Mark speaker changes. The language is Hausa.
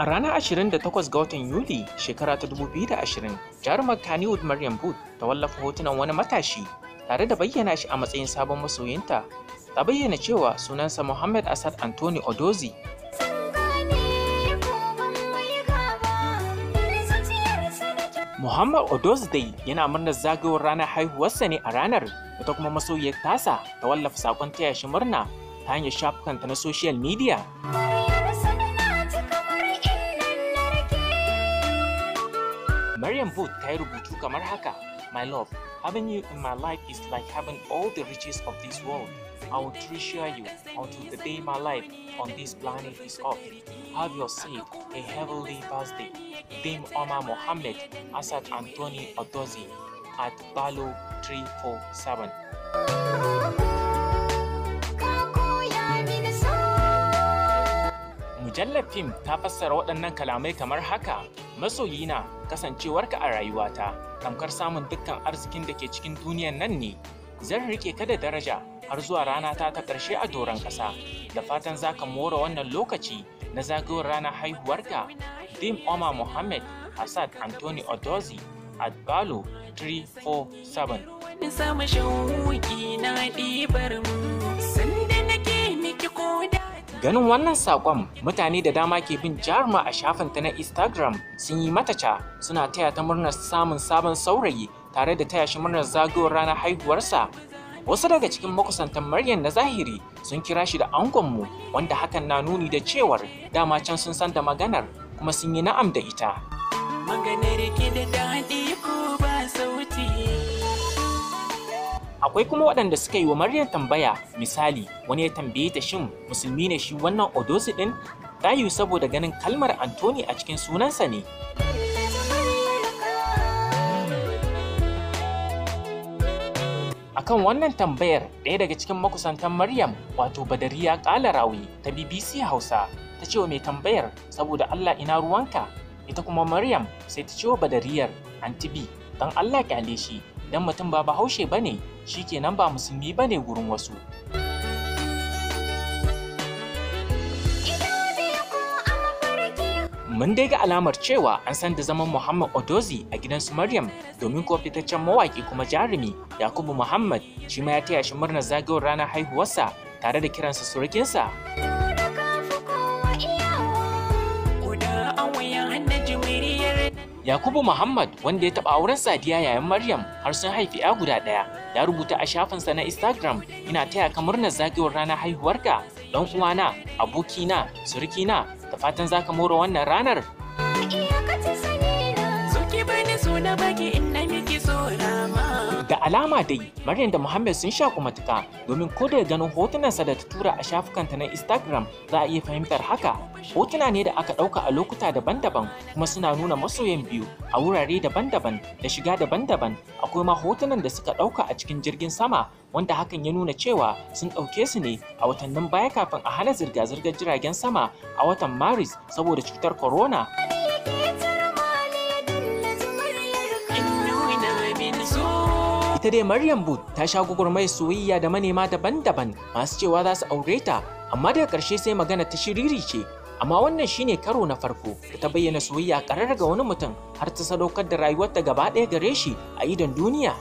Speaker 1: A ranar 28 ga watan Yuli shekara ta 2020, jarumar Kannywood Maryam Booth ta wallafa hotunan wani matashi tare da bayyana shi a matsayin sabon masoyinta. Ta bayyana cewa sunansa Muhammad Asad Anthony Odozi. Muhammad Odozi dai yana murnar zagayowar ranar haihuwarsa ne a ranar, ita kuma masoyiyar tasa ta wallafa saƙon taya shi murna ta hanyar shafukanta na social media. Maryam Booth ta yi rubutu kamar haka: "My love, having you in my life is like having all the riches of this world. I will treasure you until the day my life on this planet is off. Have yourself a heavenly birthday. Dame Omar Mohammed Asad Anthony Odozi at Balo 347." Mujallar fim ta fassara waɗannan kalamai kamar haka: "Masoyina, kasancewarka a rayuwata tamkar samun dukkan arzikin da ke cikin duniyan nan ne. Zan rike ka da daraja har zuwa rana ta ta ƙarshe a doron ƙasa. Da fatan za ka more wannan lokaci na zagayowar ranar haihuwarka. Dame Omar Mohammed Asad Anthony Odozi at Balo 347."
Speaker 2: Sama shauki na ɗibar mu sanda nake miki koda.
Speaker 1: Ganin wannan saƙon, mutane da dama ke bin jaruma a shafinta na Instagram sun yi mata ca, suna taya ta murnar samun sabon saurayi tare da taya shi murnar zagayowar ranar haihuwarsa. Wasu daga cikin makusantan Maryam na zahiri sun kira shi da angonmu, wanda hakan na nuni da cewar dama can sun san da maganar kuma sun yi na'am da ita.
Speaker 2: Maganar ki da daɗi ko ba sauti.
Speaker 1: Akwai kuma waɗanda suka yi wa Maryam tambaya, misali wani ya tambaye ta shin musulmi ne shi wannan Odozi ɗin? Ta yiwu saboda ganin kalmar Anthony a cikin sunansa ne. Akan wannan tambayar, ɗaya daga cikin makusantan Maryam, wato Badariya Kalarawi ta BBC Hausa, ta ce wa mai tambayar, "Saboda Allah ina ruwanka?" Ita kuma Maryam sai ta ce wa Badariyar, "Anti B, don Allah kyale shi, idan mutum ba Bahaushe bane, shikenan ba musulmi bane gurin wasu." Mun dai ga alamar cewa an san da zaman Muhammad Odozi a gidan su Maryam, domin kuwa fitaccen mawaƙi kuma jarumi Yakubu Muhammad shi ma ya taya shi murnar zagayowar ranar haihuwarsa tare da kiransa surukinsa.
Speaker 2: Koda a waya na jimiriyar.
Speaker 1: Yakubu Muhammad, wanda ya taɓa auren Sadiya yayan Maryam har sun haifi 'ya guda ɗaya, ya rubuta a shafinsa na Instagram, "Ina taya ka murnar zagayowar ranar haihuwarka, ɗan uwana, abokina, surukina, da fatan zaka more wannan ranar."
Speaker 2: So ki bani so na baki in na miki so rama.
Speaker 1: Da alama dai, Maryam da Muhammad sun shaku matuka, domin ko da ganin hotunansa da ta tura a shafukanta na Instagram za a iya fahimtar haka. Hotuna ne da aka ɗauka a lokuta daban-daban kuma suna nuna masoyan biyu a wurare daban-daban da shiga daban-daban. Akwai ma hotunan da suka ɗauka a cikin jirgin sama, wanda hakan ya nuna cewa sun ɗauke su ne a watannin baya kafin a hana zirga-zirgar jiragen sama a watan Maris saboda cutar corona.
Speaker 2: In nuna min so.
Speaker 1: Ita dai Maryam Booth ta sha gwagwarmayar soyayya da manema daban-daban masu cewa za su aure ta, amma daga ƙarshe sai magana ta shiriri ce. Amma wannan shine karo na farko da ta bayyana soyayya ƙarar ga wani mutum har ta sadaukar da rayuwarta gaba ɗaya gare shi a idon duniya.